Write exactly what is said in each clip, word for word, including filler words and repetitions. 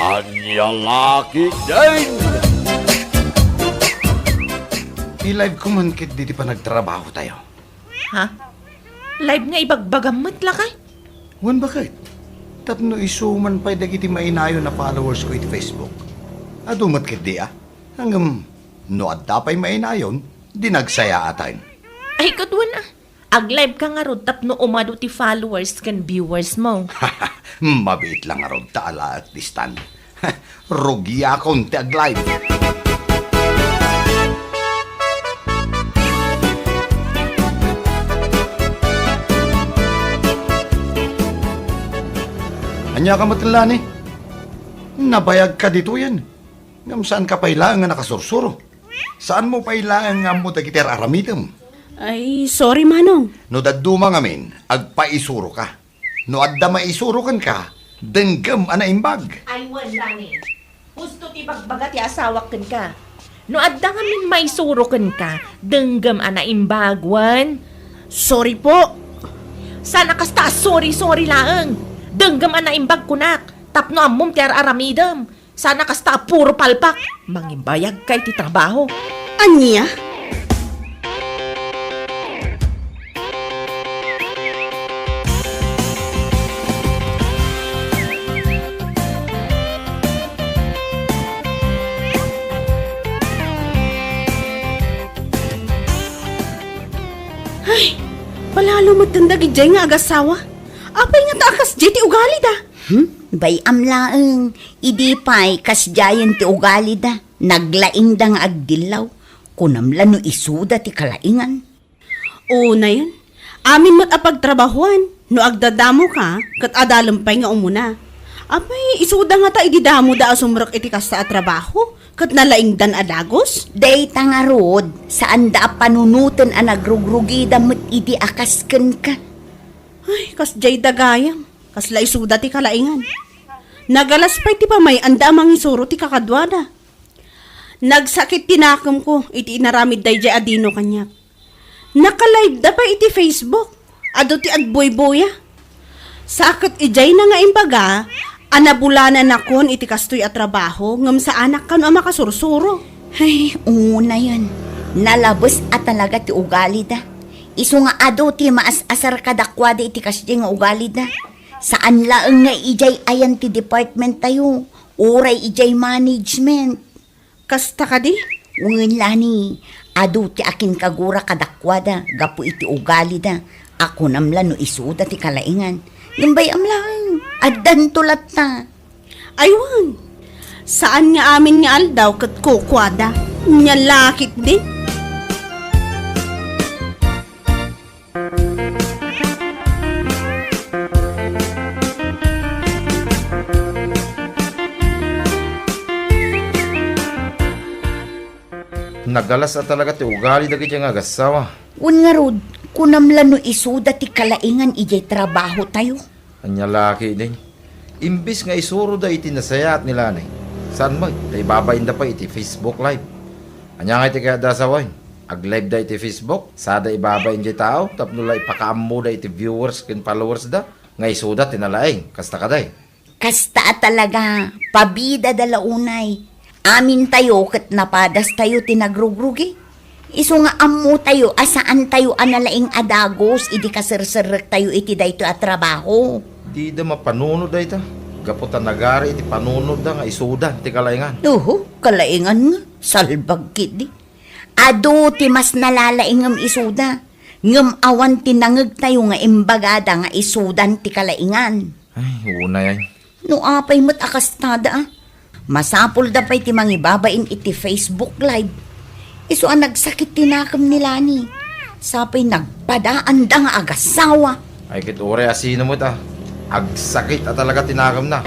Ania la ketdin? I-live ko man ketdi ti panagtrabahotayo. Ha? Live nga ibagbagam met, lakay? Wen, baket. Tapno isu man pay dagiti mainayon a followers ko iti Facebook. Adu met ketdi, a? Ngem, no adda pay mainayon, di nagsayaatan. Ay, ket wen, a. Ag-live ka ngarud tapno umadu ti followers ken viewers mo. Mabiit la ngarud ta alaek ti stand. Rugiakon ti ag-live. Ania ka met, Lani? Nabayag ka ditoyen. Ngem saan ka pay laeng nga nakasursuro. Saan mo pay laeng nga ammo dagiti ar-aramidem? Ay, sorry, Manong. No dadduma ngamin, agpaisuro ka. No adda maisuro kenka, denggem a naimbag. Ay, wen, Lani. Husto ti bagbaga ti asawak kenka. No adda ngamin maisuro kenka, denggem a naimbag, wen. Sorry po. Sana kasta a sorry-sorry laeng. Denggem a naimbag kunak. Tapno ammom ti ar-aramidem. Sana kasta a puro palpak. Mangibayagka iti trabaho. Ania? Ay, palalo met dagijay nga agasawa. Apay nga ta a kasdiay ti ugalida? Hmm? Bay-am laeng. Idi pay, kasdiayen ti ugalida. Naglaingda nga agdillaw. Kunam la no isuda ti kalaingan. Unayen, amin met a pagtrabahuan, no agdadamoka, ket adalem pay nga umuna. Apay, isuda ngata idi damoda a sumrek iti kasta a trabaho, ket nalaingdan a dagus? Dayta ngarud, saanda a panunoten a nagrugrugida met idi a kas kenka. Ay, kasdiay da gayam. Kasla isuda ti kalaingan. Nagalas pay ti pamay-anda a mangisuro ti kakaduada. Nagsakit ti nakemko iti inaramid daydiay a Dino kaniak. Naka-live da pay iti Facebook. Adu ti agbuybuya. Sa ket idiayna nga imbaga a nabulananakon iti kastoy a trabaho ngem saanak kano a makasursuro. Ay, unayen. Nalabes a talaga ti ugalida. Isu nga adu ti maas-asar kadakuada iti kasdiay nga ugalida. Saan laeng nga idiay ayan ti department tayo, uray idiay management. Kasta kadi? Wen, Lani, adu ti akinkagura kadakuada gapu iti ugalida a kunam la no isuda ti kalaingan. Ngem bay-am laeng, addanto latta. Ay wen, saan nga amin nga aldaw ket kukuada. Nia la ketdi? Nagalas a talaga ti ugali dagiti nga agassawa. Wen ngarud, kunam la no isuda ti kalaingan idiay trabahotayo. Ania la ketdin? Imbes nga isuroda iti nasayaat ni Lani, saan met ta ibabainda pay iti Facebook Live. Ania nga iti kayatda a sawen? Ag-live da iti Facebook, sada ibabain ti tao tapno la ipakaammoda iti viewers ken followers da nga isuda ti nalaing. Kasta kadi? Kasta a talaga, pabidada la unay. Amintayo ket napadastayo ti nagrugrugi. Isu nga ammotayo a saantayo a nalaing a dagus idi kaserserrektayo iti daytoy a trabaho. Dida mapanunod dayta, gapu ta nagari iti panunodda nga isudan ti kalaingan. Uhu, kalaingan nga, salbag ketdi. Adu ti mas nalalaingem isuda, ngem awan ti nangegtayo nga imbagada nga isudan ti kalaingan. Ay, unay ay. No apay met a kastada, a? Masapulda pay ti mangibabain iti Facebook Live. Isu a nagsakit ti nakem ni Lani. Sapay nagpadaanda nga agassawa. Ay, ket uray a sino met, a. Agsakit a talaga ti nakemna.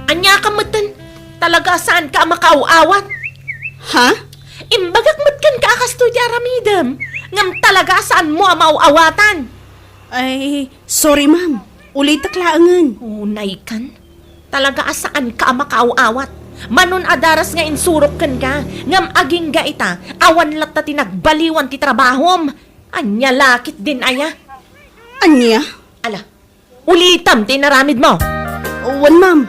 Ania ka metten? Talaga a saanka a makaaw-awat? Ha? Imbagak met kenka a kastoy ti aramidem, ngem talaga a saanmo a maaw-awatan. Ay, sorry, ma'am. Ulitek laengen. Unaykan. Talaga a saanka a makaaw-awat. Manon a daras nga insurok kenka, ngem agingga ita, awan latta ti nagbaliwan ti trabahom. Ania la ketdin aya? Ania? Ala, ulitem ti inaramidmo. Wen, ma'am.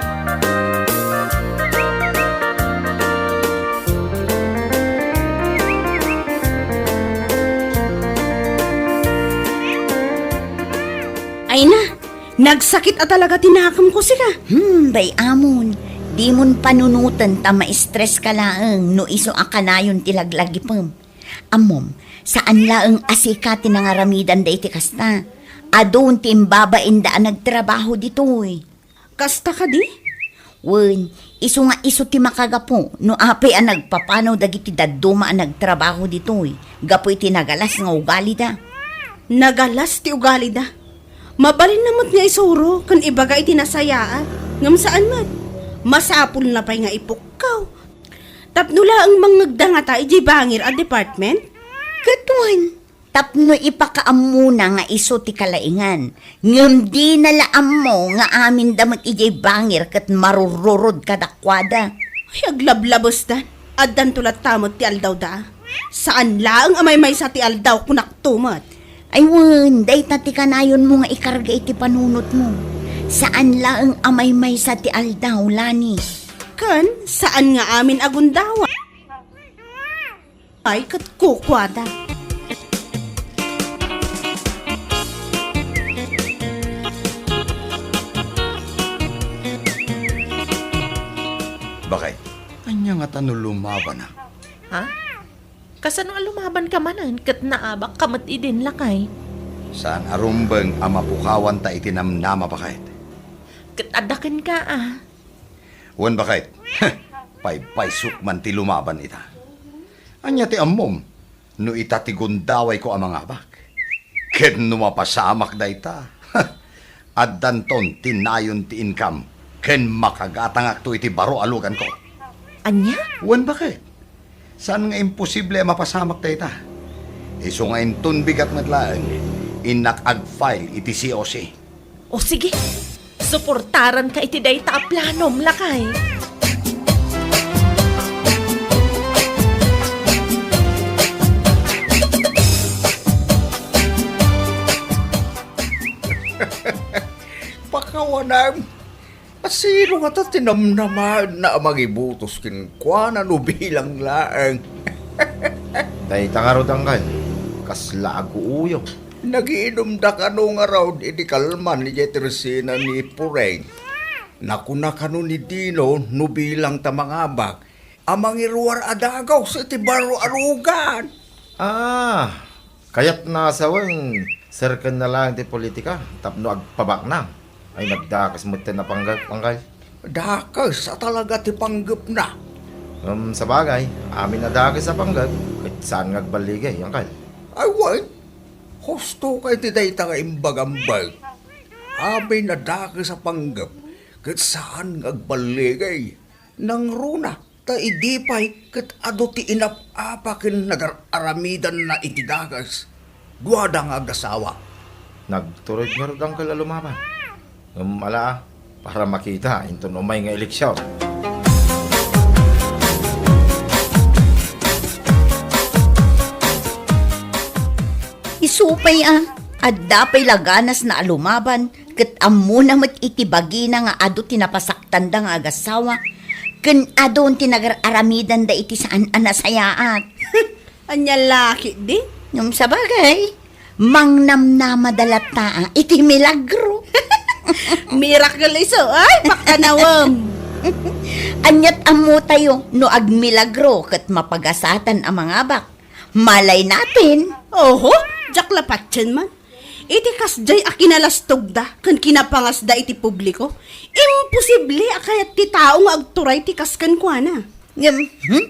Ay na, nagsakit a talaga ti nakemko, sika. Hmm, bay-amon, dimon panunoten ta ma-stress ka laeng no isu a kanayon ti laglagipem. Ammom, saan laeng a sika ti nangaramidanda iti kasta. Adun ti imbabainda a nagtrabaho ditoy. Kasta kadi? Wen, isu nga isu ti makagapu no apay a nagpapanaw dagiti dadduma a nagtrabaho ditoy gapu iti nagalas nga ugalida. Nagalas ti ugalida. Mabalinna met nga isuro ken ibaga iti nasayaat, ngem saan met. Masapulna pay nga ipukkaw. Tapno laeng mangngegda ngata idiay bangir a department? Ket wen, tapno ipakaammona nga isu ti kalaingan, ngem dina la ammo nga aminda met idiay bangir ket marururod kadakuada. Ay, aglablabesdan. Addanto latta met ti aldawda. Saan laeng a maymaysa ti aldaw, kunakto met. Ay wen, dayta ti kanayonmo nga ikarga iti panunotmo. Saan laeng a maymaysa ti aldaw, Lani. Ken saan nga amin a gundaway ket kukuada. Bakay, ania ngata no lumabanak? Ha? Kasano a lumabanka manen ket naabakka met idin, lakay? Saan a rumbeng a mapukawanta iti namnama, baket. Ket adda kenka, a. Wen, baket. Paypaysok man ti lumaban ita. Ania ti ammom no ita ti gundawayko a mangabak? Ket no mapasamak dayta, addanton ti nayon ti income ken makagatangakto iti baro a luganko. Ania? Wen, baket. Saan nga imposible a mapasamak dayta. Isu nga inton bigat met laeng, innak ag-file iti C O C. O sige, suportaranka iti dayta a planom, lakay. Pakawanam. Asino ngata ti namnamaenna a mangibutos kenkuana no bilang laeng? Dayta ngarud, anggal, kasla aguuyo. Nagiinumda kano ngarud iti kalman idiay tersena ni Pureng. Nakuna kano ni Dino no bilang ta mangabak a mangiruar a dagus iti baro a lugan. Ah, kayatna a sawen, serkenna laeng ti politika tapno agpabaknang. Ay, nagdakes met ti napanggep, anggal. Dakes a talaga ti panggepna. Ngem sabagay, amin a dakes a panggep, ket saan nga agballigay, anggal. Ay, wen, husto kay ti dayta nga imbagam, Bert. Amin a dakes a panggep, ket saan nga agballigay. Nangruna, ta idi pay ket adu ti inap-apa ken nagar-aramidanna iti dakes, duada nga agasawa. Nagtured ngarud, angkel, a lumaban. Ngem ala, para makita inton umay nga eleksion. Isu pay a, adda pay laganasna a lumaban, ket ammona met iti bagina nga adu ti napasaktanda nga agasawa, ken adun ti nagar-aramidanda iti saan a nasayaat. Ania la ketdi? Ngem sabagay, mangnamnamada latta iti milagro. Miracle isu, ay, pakanawem. Aniat ammotayo no agmilagro ket mapagasatan a mangabak. Malay natin. Oho, diak la patien man. Iti kasdiay a kinalastogda ken kinapangasda iti publiko, imposible a kayat ti tao nga agturay ti kas kenkuana. Ngem, hmm?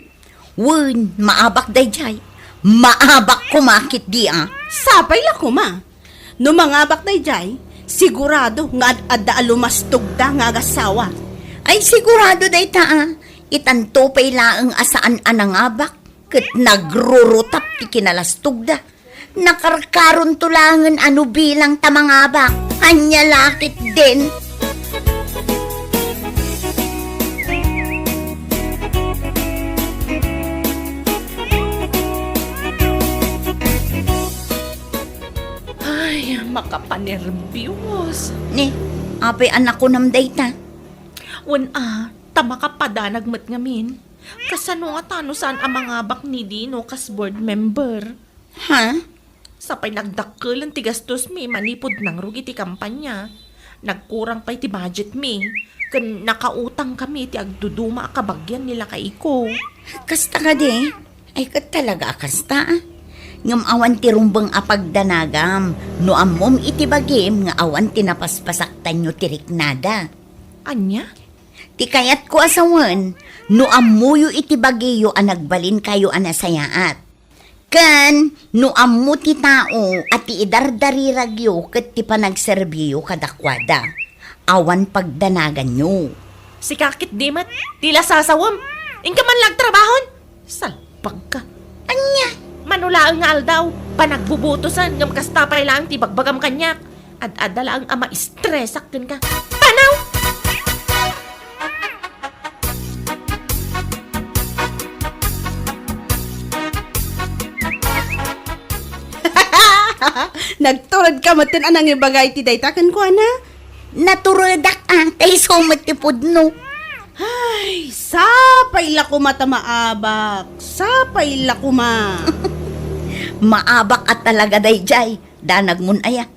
Wen, maabak daydiay. Maabak koma ketdi a. Sapay la koma. No mangabak daydiay, sigurado nga ad-adda a lumastogda nga agasawa. Ay, sigurado dayta a. Itanto pay laeng a saan a nangabak ket nagrurutap ti kinalastogda. Nakarkaronto laengen a no bilang ta mangabak. Ania la ketdin. Makapanerbios. Ni, apay a nakunam dayta? Wen a, ta makapadanag met ngamin. Kasano ngata no saan a mangabak ni Dino kas board member? Ha? Sapay nagdakkelen ti gastos mi manipud nangrugi ti kampanya. Nagkurang pay ti budget mi. Ken nakautang kami ti agduduma a kabagian ni lakayko. Kasta kadi? Ay, ket talaga a kasta, ah. Ngem awan ti rumbeng a pagdanagam no ammom iti bagim nga awan ti napaspasaktanyo ti riknada. Ania? Ti kayatko a sawen, no ammoyo iti bagiyo a nagbalinkayo a nasayaat. Ken no ammo ti tao a ti idardariragyo ket ti panagserbiyo kadakuada, awan pagdanaganyo. Sika ketdi met, ti lasasawem. Inka man la agtrabahon. Salbagka. Ania? Mano laeng nga aldaw, panagbubutosen, ngem kasta pay laeng ti bagbagam kaniak. Ad-adda laeng a maistresak kenka. Panaw! Nagturedka metten a nangibaga iti dayta kenkuana? Naturedak, ah, ta isu met ti pudno. Ay, sapay la koma ta maabak. Sapay la koma. Maabak a talaga daydiay. Danagmon aya.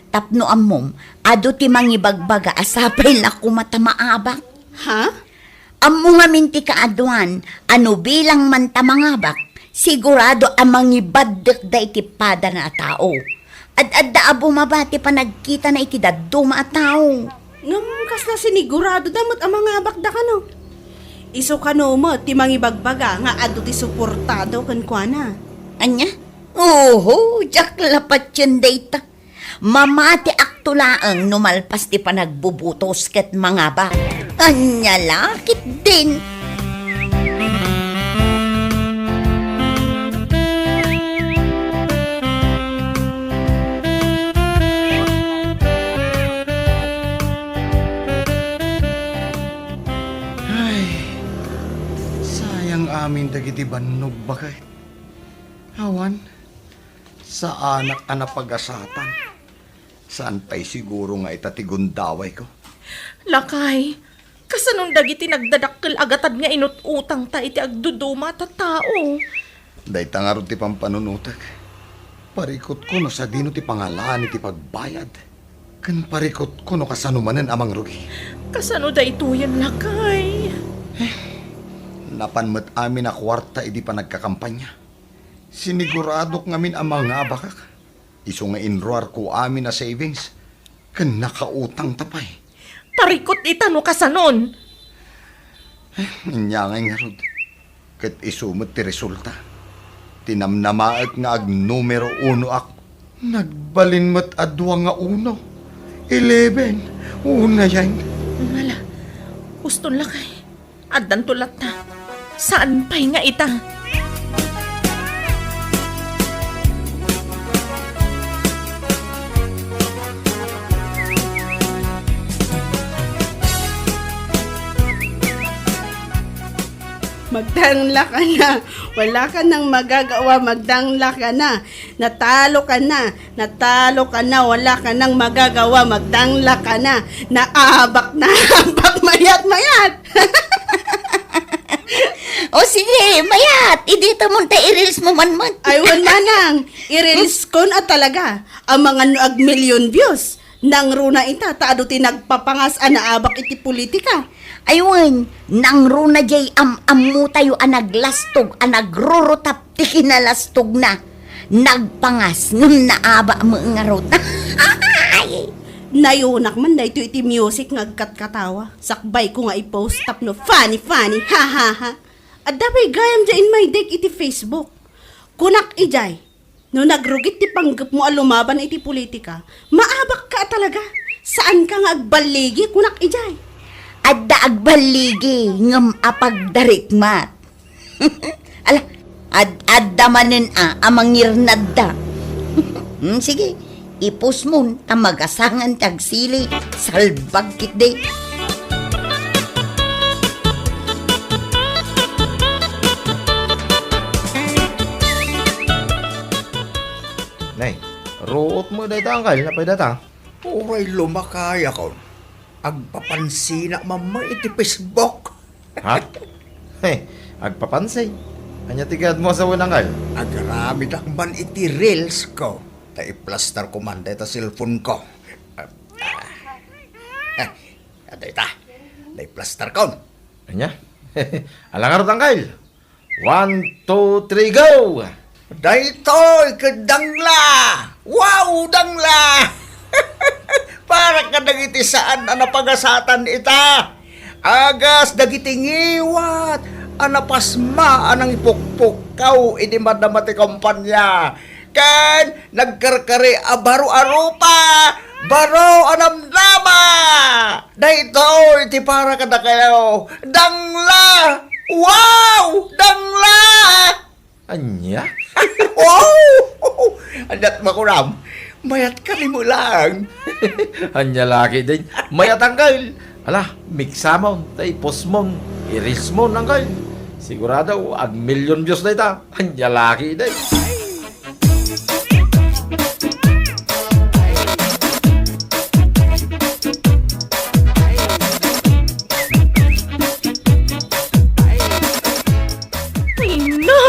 Tapno ammom, adu ti mangibagbaga a sapay la koma ta maabak. Ha? Ammo ngamin ti kaaduan a no bilang man ta mangabak, sigurado a mangibaddekda iti padana a tao. Ad-adda a bumaba ti panagkitana iti dadduma a tao. Ngem kasla siniguradoda met a mangabakda kano? Isu kano met ti mangibagbaga nga adu ti suportado kenkuana? Ania? Oho, diak la patien dayta. Mamatiakto laeng no malpas ti panagbubutos ket mangabak. Ania la ketdin? Ay, sayang amin dagiti bannog, baket. Awan, saanak a napagasatan. Saan pay siguro nga ita ti gundawayko? Lakay, kasanon dagiti nagdadakkel a gatad nga inut-utangta iti agduduma a tattao? Dayta ngarud ti pampanunotek. Parikutko no sadino ti pangalaan iti pagbayad. Ken parikutko no kasano manen a mangrugi. Kasano daytoyen, lakay? Eh, napan met amin a kuarta idi panagkakampanya. Siniguradok ngamin a mangabakak. Isu nga inruarko amin a savings, ken nakautangta pay. Parikut ita no kasanon. Eh, ania ngay ngarud. Ket isu met ti resulta. Ti namnamaek nga agnumero unoak. Nagbalin met a dua nga uno. Eleven. Unayen. Ngala, uston lakay. Addanto latta. Saan pay nga ita? Magdanglaka na. Wala ka nang magagawa, magdanglaka na. Natalo ka na. Natalo ka na, wala ka nang magagawa, magdangla ka na. Naabak na, abak, mayat, mayat. O sige, mayat, idita mo ta i-reels mo man man. Ay, wen manang, i-reels ko na talaga. Amangan no ag million views. Nangruna ita, ta adu ti nagpapangas a naabak iti politika. Ay wen, nangruna jay am-ammo tayo a naglastog, a nagrurutap ti kinalastogna. Nagpangas ngem naabak met ngarud. Ay! Nayunak man daytoy iti music nga agkatkatawa. Sakbayko nga i-post tapno funny, funny, ha, ha, ha. Adda pay gayam jay in my deck iti Facebook. Kunak ijay, no nagrugit ti panggepmo a lumaban iti politika, maabakka a talaga. Saanka nga agballigi, kunak ijay. Adda agballigi, ngem a pagdarikmat. Ala, ad-adda manen a, a mangirnadda. Hmm, sige, ipusmon, ta magasangan ti agsili, salbag ketdi. Nay, Ruot met dayta, Angkel, apay dayta? Uray lumakayakon, agpapansinak man met iti Facebook. Ha? He, agpapansi? Ania ti kayatmo a sawen, Angkel? Agaramidak man iti reels ko, ta iplaster ko man dayta cellphone ko. Ah, ah. Eh, adayta, naiplaster kon. Ania? Ala ngarud, Angkel? One, two, three, go! Daytoy ket dangla! Wow, dangla! Para kadagiti saan a napagasatan ita. Agas dagiti ngiwat a napasma a nangipukpukkaw idi madama ti kompania. Ken nagkarkari a baro a rupa, baro a namnama. Daytoy ti para kadakayo. Dangla! Wow! Dangla! Ania? Wow! Aniat makunam? Mayat ka ni Mulang. Ania laki din. Mayat, Angkel. Ala, miksamon, ta ipusmon, irismon, Angkel. Sigurado, ag million views na ita. Ania laki, day. Ay, na!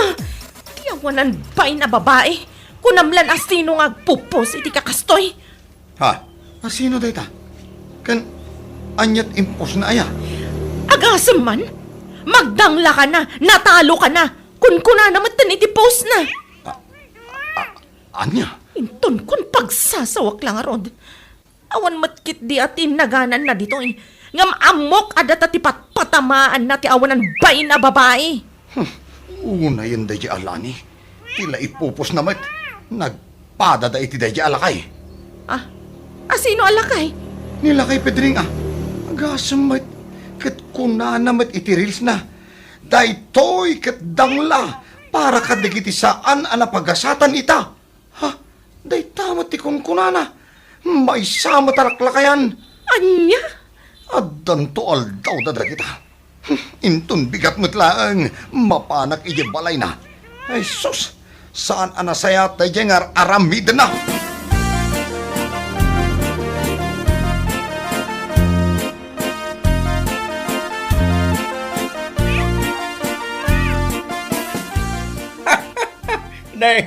Ti awanan bain a babai, kunam lan a sino nga agpupos iti kakastoy. Ha? A sino dayta? Ken aniat impostna aya? Agasem man! Magdangla ka na! Natalo ka na! Kunkunana metten iti postna! A-, a-, ania? Inton kun pagsasawak la ngarud. Awan met ketdi a ti innagananna ditoy. Ngem ammok a data ti patpatamaanna ti awanan bain a babai. Hmm, unayen daydiay a lani. Ti la ipupusna met, nagpadada iti daydiay a lakay. Ah, a sino a lakay? Ni Lakay Pedring, a. Agasem met, ket kunana met iti reelsna, "Daytoy ket dangla para kadagiti saan a napagasatan ita." Ha? Dayta met ti kunkunana. Maysa met a laklakayan. Ania? Addanto aldaw da dagita. Hmm, inton bigat met laeng, mapanak idiay balayna. Ay sus, saan a nasayaat daydiay nga ar-aramidenna. Ne,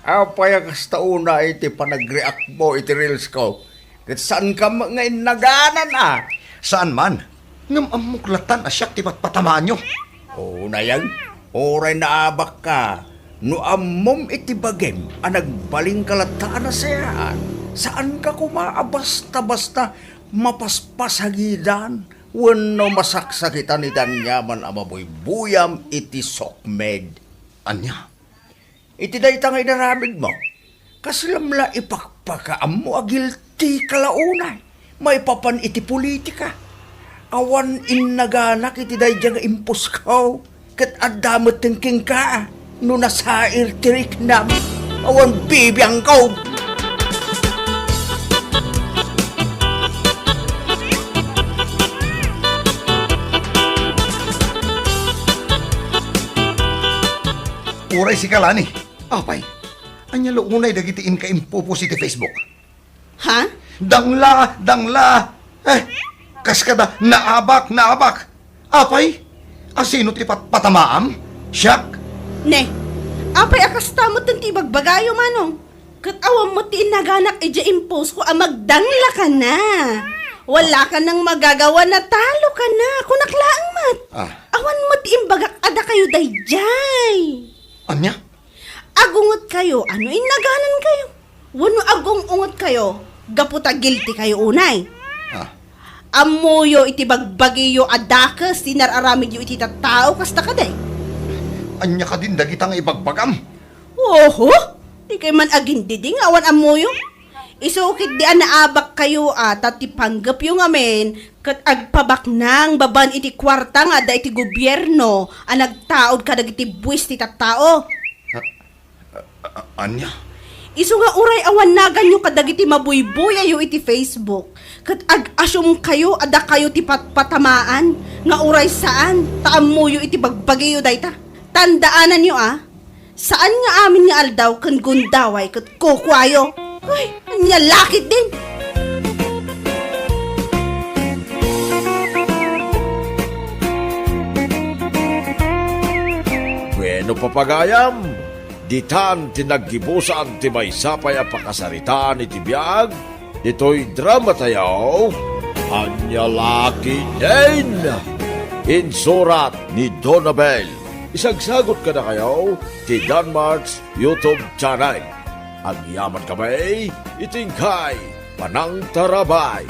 Apay a kasta unay ti panagreact mo iti reels ko? Ket saan ka met nga innaganan a? Saan man. Ngem ammok latan a siak ti patpatamaanyo. O, nayag, uray naabak ka, no ammom iti bagim a nagbalin ka latta a nasayaat, saan ka koma a basta-basta mapaspasagidan wenno masaksakitan iti aniaman a mabuybuyam iti sokmed. Ania? Iti dayta nga inaramidmo, kaslam la ipakpakaammo a guilty ka la unay maipapan iti politika. Awan innaganak iti daydiay nga imposko, ket adda metten kenka no nasair ti riknam. Awan bibiangko! Uray sika, Lani. Apay, ania la unay dagiti inka impupos iti Facebook? Ha? Dangla, dangla! Eh, kas kada, naabak, naabak! Apay, a sino ti patpatamaam? Siak? Ne, apay a kasta met ti ibagbagayo, Manong? Ket awan met ti innaganak idiay impostko a magdangla ka na. Wala ka nang magagawa, natalo ka na. Kunak laeng met. Ah. Awan met ti imbagak a dakayo daydiay. Ania? Agungot kayo, ano innaganan kayo? Wenno agung-ungot kayo, gapu ta guilty kayo unay? Ah. Ammoyo iti bagbagiyo a dakes ti inar-aramidyo iti tattao kasta kadi? Ania kadin dagita nga ibagbagam? Oho! Dikay man agindidi nga awan ammoyo. Isu ketdi a naabak kayo a ta ti panggepyo ngamin ket agpabaknang babaen iti kuarta nga adda iti gobierno a nagtaud kadagiti buis ti tattao. A-, a-, ania? Isu nga uray awan naganyo kadagiti mabuybuyayo iti Facebook, ket ag-assume kayo a dakayo ti patpatamaan nga uray saan ta ammoyo iti bagbagiyo dayta. Tandaananyo a, saan nga amin nga aldaw ken gundaway ket kukuayo. Ay, ania la ketdin? Bueno, papagayam, ditan ti naggibusan ti maysa pay a pakasaritaan iti biag ditoy dramatayo. Ania la ketdin? Insurat ni Donabel. Isagsagut kadakayo ti Danmart's YouTube channel. Agyaman kami iti inkay panangtarabay.